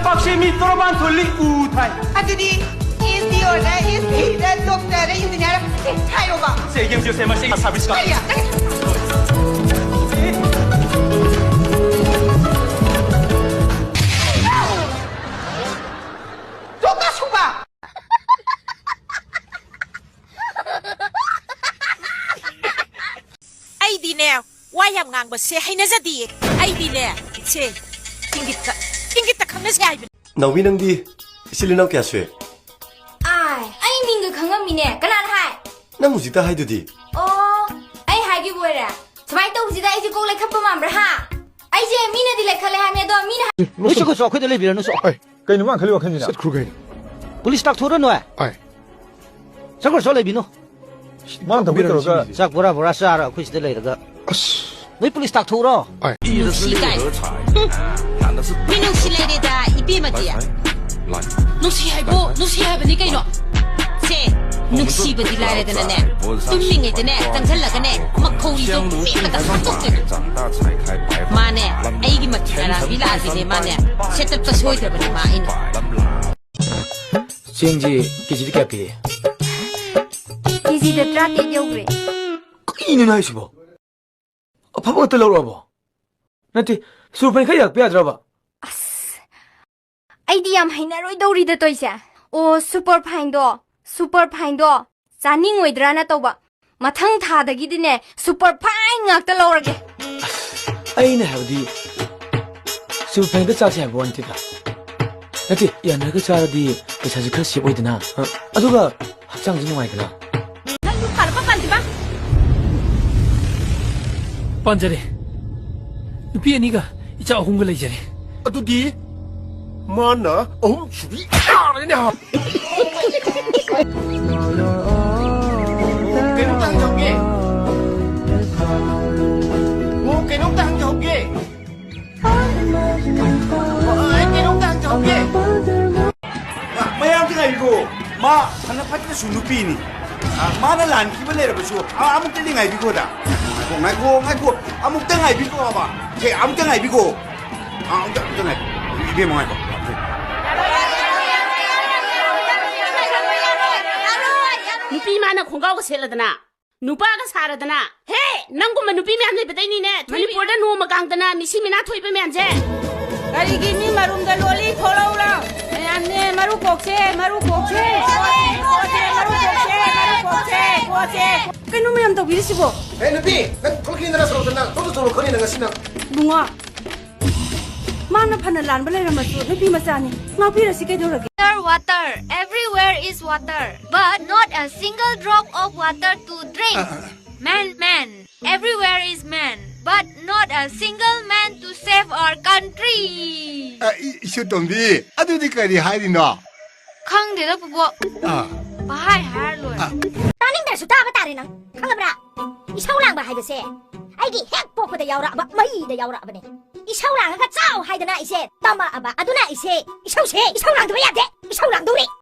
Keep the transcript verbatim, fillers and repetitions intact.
ꯄꯥꯛꯁꯦ ꯃꯤ ꯇꯔꯥꯃꯥꯊꯣꯏ ꯎ ꯊꯥꯏ꯫ ꯑꯗꯨꯗꯤ ꯑꯦꯁ ꯗꯤ ꯑꯣꯏꯔꯦ, ꯑꯦꯁ ꯄꯤ ꯔꯦ, ꯗꯣꯛꯇꯔ ꯔꯦ, ꯏꯟꯖꯤꯅꯤꯌꯥꯔ ꯔꯦ, ꯁꯤ ꯊꯥꯏꯔꯣꯕ꯫ ꯁꯦ, ꯌꯦꯡꯕꯤꯌꯨꯁꯦ, ꯃꯁꯤꯒꯤ ꯁꯥꯔꯚꯤꯁ ꯀꯥꯔꯗ꯫ ꯀꯔꯤ? ꯗꯣꯛꯇꯔ ꯁꯨꯕ! ꯑꯩꯗꯤꯅꯦ, ꯋꯥ ꯌꯥꯝ ꯉꯥꯡꯕꯁꯦ ꯍꯩꯅꯖꯗꯤꯌꯦ꯫ ꯑꯩꯗꯤꯅꯦ, ꯁꯦ, ꯏꯪꯒꯤꯠꯇ, ꯏꯪꯒꯤꯠꯇ ꯈꯪꯅꯁꯦ ꯍꯥꯏꯕꯅꯦ꯫ ꯅꯥꯎꯕꯤ, ꯅꯪꯗꯤ ꯏꯆꯤꯜ ꯏꯅꯥꯎ ꯀꯌꯥ ꯁꯨꯏ? ꯑꯥꯏ, ꯑꯩ ꯃꯤꯡꯒ ꯈꯪꯉꯝꯃꯤꯅꯦ꯫ ꯀꯅꯥꯅ ꯍꯥꯏ? ꯅꯪ ꯍꯧꯖꯤꯛꯇ ꯍꯥꯏꯗꯨꯗꯤ꯫ ꯑꯣ, ꯑꯩ ꯍꯥꯏꯒꯤꯕ ꯑꯣꯏꯔꯦ꯫ ꯁꯨꯃꯥꯏꯅ ꯇꯧꯕꯁꯤꯗ ꯑꯩꯁꯦ ꯀꯣꯛ ꯂꯩꯈꯠꯄ ꯃꯥꯟꯕ꯭ꯔꯥ, ꯍꯥ? ꯑꯩꯁꯦ ꯃꯤꯅꯗꯤ ꯂꯩꯈꯠꯂꯦ ꯍꯥꯏꯕꯅꯦ, ꯑꯗꯣ ꯃꯤꯅ ꯍꯥꯏ- ꯅꯣꯏ ꯆꯠꯈ꯭ꯔꯣ, ꯆꯠꯈ꯭ꯔꯣ, ꯑꯩꯈꯣꯏꯗ ꯂꯩꯕꯤꯔꯅꯨ, ꯆꯣ꯫ ꯑꯩ, ꯀꯩꯅꯣ ꯃꯥꯅ ꯈꯜꯂꯤ ꯋꯥꯈꯜꯁꯤꯅ? ꯆꯠꯈ꯭ꯔꯣ ꯀꯩꯅꯣ꯫ ꯄꯨꯂꯤꯁ ꯇꯥꯛꯊꯣꯛꯎꯔꯣ ꯅꯣꯏ꯫ ꯑꯩ꯫ ꯆꯠꯈ꯭ꯔꯣ, ꯆꯠꯈ꯭ꯔꯣ, ꯂꯩꯕꯤꯅꯨ꯫ ꯃꯥꯅ ꯊꯕꯛ ꯇꯧꯔꯒ ꯆꯥꯛ ꯕꯣꯔꯥ ꯕꯣꯔꯥ ꯆꯥꯔ ꯑꯩꯈꯣꯏ ꯁꯤꯗ ꯂꯩꯔꯒ꯫ ꯑꯁ꯫ ꯅꯣꯏ ꯄꯨꯂꯤꯁ ꯇꯥꯛꯊꯣꯛꯎꯔꯣ꯫ ꯅꯨꯡꯁꯤ ꯀꯥꯏ꯫ ꯃꯤꯅꯨꯡꯁꯤ ꯂꯩꯔꯦꯗ, ꯏꯕꯦꯝꯃꯗꯤ꯫ ꯅꯨꯡꯁꯤ ꯍꯥꯏꯕꯨ ꯅꯨꯡꯁꯤ ꯍꯥꯏꯕꯅꯤ ꯀꯩꯅꯣ꯫ ꯁꯦ, ꯅꯨꯡꯁꯤꯕꯗꯤ ꯂꯥꯏꯔꯗꯅꯅꯦ, ꯇꯨꯝꯂꯤꯉꯩꯗꯅꯦ, ꯆꯪꯁꯤꯜꯂꯒꯅꯦ, ꯃꯈꯧꯔꯤꯗꯣ ꯃꯦꯠꯂꯒ ꯍꯥꯠꯇꯣꯛꯇꯣꯏꯅꯤ꯫ ꯃꯥꯅꯦ, ꯑꯩꯒꯤ ꯃꯊꯤ ꯑꯔꯥꯡꯕꯤ ꯂꯥꯛꯑꯗꯤꯅꯦ, ꯃꯥꯅꯦ, ꯁꯦꯠꯇꯠꯄ ꯁꯣꯏꯗ꯭ꯔꯕꯅꯦ ꯃꯥ ꯑꯩꯅ꯫ ꯆꯦꯡꯁꯤ ꯀꯦꯖꯤꯗ ꯀꯌꯥ ꯄꯤꯔꯤ? ꯀꯦꯖꯤꯗ ꯇꯔꯥꯇꯔꯦꯠ ꯌꯧꯈ꯭ꯔꯦ꯫ ꯀꯩꯅꯣ ꯍꯥꯏꯁꯤꯕꯣ? ꯑꯐꯕ ꯉꯥꯛꯇ ꯂꯧꯔꯛꯑꯕꯣ? ꯅꯠꯇꯦ, ꯁꯨꯄꯔ ꯐꯥꯏꯟ ꯈꯔ ꯌꯥꯔꯛꯄ ꯌꯥꯗ꯭ꯔꯕ? ꯑꯁ, ꯑꯩꯗꯤ ꯌꯥꯝ ꯍꯩꯅꯔꯣꯏꯗꯧꯔꯤꯗ ꯇꯧꯏꯁꯦ꯫ ꯑꯣ, ꯁꯨꯄꯔ ꯐꯥꯏꯟꯗꯣ, ꯁꯨꯄꯔ ꯐꯥꯏꯟꯗꯣ ꯆꯥꯅꯤꯡꯉꯣꯏꯗ꯭ꯔꯥꯅ ꯇꯧꯕ꯫ ꯃꯊꯪ ꯊꯥꯗꯒꯤꯗꯤꯅꯦ, ꯁꯨꯄꯔ ꯐꯥꯏꯟ ꯉꯥꯛꯇ ꯂꯧꯔꯒꯦ꯫ ꯑꯁ, ꯑꯩꯅ ꯍꯥꯏꯕꯗꯤ ꯁꯨꯄꯔ ꯐꯥꯏꯟꯗ ꯆꯥꯁꯦ ꯍꯥꯏꯕ ꯋꯥ ꯅꯠꯇꯦꯗ꯫ ꯅꯠꯇꯦ, ꯌꯥꯅꯔꯒ ꯆꯥꯔꯗꯤ ꯄꯩꯁꯥꯁꯨ ꯈꯔ ꯁꯦꯞ ꯑꯣꯏꯗꯅ, ꯑ, ꯑꯗꯨꯒ ꯍꯛꯆꯥꯡꯁꯨ ꯅꯨꯡꯉꯥꯏꯗꯅ꯫ ꯅꯪꯁꯨ ꯐꯔꯕ ꯄꯥꯟꯗꯤꯕ? ꯄꯥꯟꯖꯔꯦ꯫ ꯅꯨꯄꯤ ꯑꯅꯤꯒ ꯏꯆꯥ ꯑꯍꯨꯝꯒ ꯂꯩꯖꯔꯦ꯫ ꯑꯗꯨꯗꯤ ꯃꯥꯅ ꯑꯍꯨꯝ ꯁꯨꯕꯤ ꯇꯥꯔꯦꯅꯦ ꯍꯥ꯫ ꯀꯩꯅꯣꯝꯇ ꯍꯪꯖꯍꯧꯒꯦ꯫ ꯑꯣ, ꯀꯩꯅꯣꯝꯇ ꯍꯪꯖꯍꯧꯒꯦ꯫ ꯑꯣ, ꯑꯩ ꯀꯩꯅꯣꯝꯇ ꯍꯪꯖꯍꯧꯒꯦ꯫ ꯃꯌꯥꯝꯁꯦ ꯉꯥꯏꯕꯤꯈꯣ꯫ ꯃꯥ ꯐꯅ ꯐꯠꯇ꯭ꯔꯁꯨ ꯅꯨꯄꯤꯅꯤ꯫ ꯑ, ꯃꯥꯅ ꯂꯥꯟꯈꯤꯕ ꯂꯩꯔꯕꯁꯨ, ꯑ, ꯑꯃꯨꯛꯇꯗꯤ ꯉꯥꯏꯕꯤꯈꯣꯗ꯫ ꯉꯥꯏꯈꯣ, ꯉꯥꯏꯈꯣ, ꯉꯥꯏꯈꯣ꯫ ꯑꯃꯨꯛꯇ ꯉꯥꯏꯕꯤꯈꯣ ꯍꯥꯏꯕ꯫ ꯁꯦ, ꯑꯃꯨꯛꯇ ꯉꯥꯏꯕꯤꯈꯣ꯫ ꯑ, ꯑꯃꯨꯛꯇ, ꯑꯃꯨꯛꯇ ꯉꯥꯏꯕꯤꯈꯣ꯫ ꯏꯕꯦꯝꯃ, ꯉꯥꯏꯈꯣ꯫ ꯅꯨꯄꯤ ꯃꯥꯅ ꯈꯣꯡꯒ꯭ꯔꯥꯎꯒ ꯁꯦꯠꯂꯗꯅ, ꯅꯨꯄꯥꯒ ꯁꯥꯔꯗꯅ, ꯍꯦ, ꯅꯪꯒꯨꯝꯕ ꯅꯨꯄꯤ ꯃꯌꯥꯝ ꯂꯩꯕꯗꯩꯅꯤꯅꯦ ꯃꯅꯤꯄꯨꯔꯗ ꯅꯣꯡꯃ ꯀꯥꯡꯗꯅ ꯃꯤꯁꯤ ꯃꯤꯅꯥ ꯊꯣꯛꯏꯕ ꯃꯌꯥꯝꯁꯦ꯫ ꯀꯔꯤꯒꯤ ꯃꯤ ꯃꯔꯨꯝꯗ ꯂꯣꯜꯂꯤ? ꯊꯣꯛꯂꯛꯎ ꯂꯥꯎ꯫ ꯃꯌꯥꯝꯅꯦ, ꯃꯔꯨ ꯀꯣꯛꯁꯦ, ꯃꯔꯨ ꯀꯣꯛꯁꯦ꯫ ꯀꯣꯛꯁꯦ, ꯃꯔꯨ ꯀꯣꯛꯁꯦ, ꯃꯔꯨ ꯀꯣꯛꯁꯦ, ꯀꯣꯛꯁꯦ꯫ ꯀꯩꯅꯣ ꯃꯌꯥꯝ ꯇꯧꯕꯤꯔꯤꯁꯤꯕꯣ? ꯑꯦ, ꯅꯨꯄꯤ, ꯅꯪ ꯊꯣꯛꯂꯛꯈꯤꯗꯅ ꯁꯣꯔꯣꯛꯇ ꯅꯪ ꯊꯣꯛꯇ ꯊꯣꯛꯂꯛꯈ꯭ꯔꯅꯤ ꯅꯪ ꯉꯁꯤ ꯅꯪ꯫ ꯏꯕꯨꯡꯉꯣ, ꯃꯥꯅ ꯐꯅ ꯂꯥꯟꯕ ꯂꯩꯔꯝꯃꯁꯨ ꯅꯨꯄꯤ ꯃꯆꯥꯅꯤ, ꯉꯥꯛꯄꯤꯔꯁꯤ ꯀꯩꯗꯧꯔꯒꯦ? Water, water, everywhere is water, but not a single drop of water to drink. ꯑ, ꯑ, ꯑ꯫ Man, man, everywhere is man, but not a single man to save our country. ꯑ, ꯏ-, ꯏꯁꯨ ꯇꯣꯝꯕꯤ, ꯑꯗꯨꯗꯤ ꯀꯔꯤ ꯍꯥꯏꯔꯤꯅꯣ? ꯈꯪꯗꯦꯗ, ꯄꯨꯄꯨ꯫ ꯑꯥ꯫ ꯚꯥꯏ ꯍꯥꯏꯔ ꯂꯣꯏꯔꯦ꯫ ꯑꯥ꯫ ꯇꯥꯅꯤꯡꯗ꯭ꯔꯁꯨ ꯇꯥꯕ ꯇꯥꯔꯦ ꯅꯪ, ꯈꯪꯉꯕ꯭ꯔꯥ? ꯏꯁꯧ ꯂꯥꯡꯕ ꯍꯥꯏꯕꯁꯦ ꯑꯩꯒꯤ ꯍꯦꯛ ꯄꯣꯛꯄꯗ ꯌꯥꯎꯔꯛꯑꯕ, ꯃꯩꯗ ꯌꯥꯎꯔꯛꯑꯕꯅꯦ꯫ ꯏꯁꯧ ꯂꯥꯡꯉꯒ ꯆꯥꯎ ꯍꯥꯏꯗꯅ ꯑꯩꯁꯦ ꯇꯝꯃꯛꯑꯕ꯫ ꯑꯗꯨꯅ ꯑꯩꯁꯦ ꯏꯁꯧꯁꯦ, ꯏꯁꯧ ꯂꯥꯡꯗꯕ ꯌꯥꯗꯦ꯫ ꯏꯁꯧ ꯂꯥꯡꯗꯧꯔꯤ꯫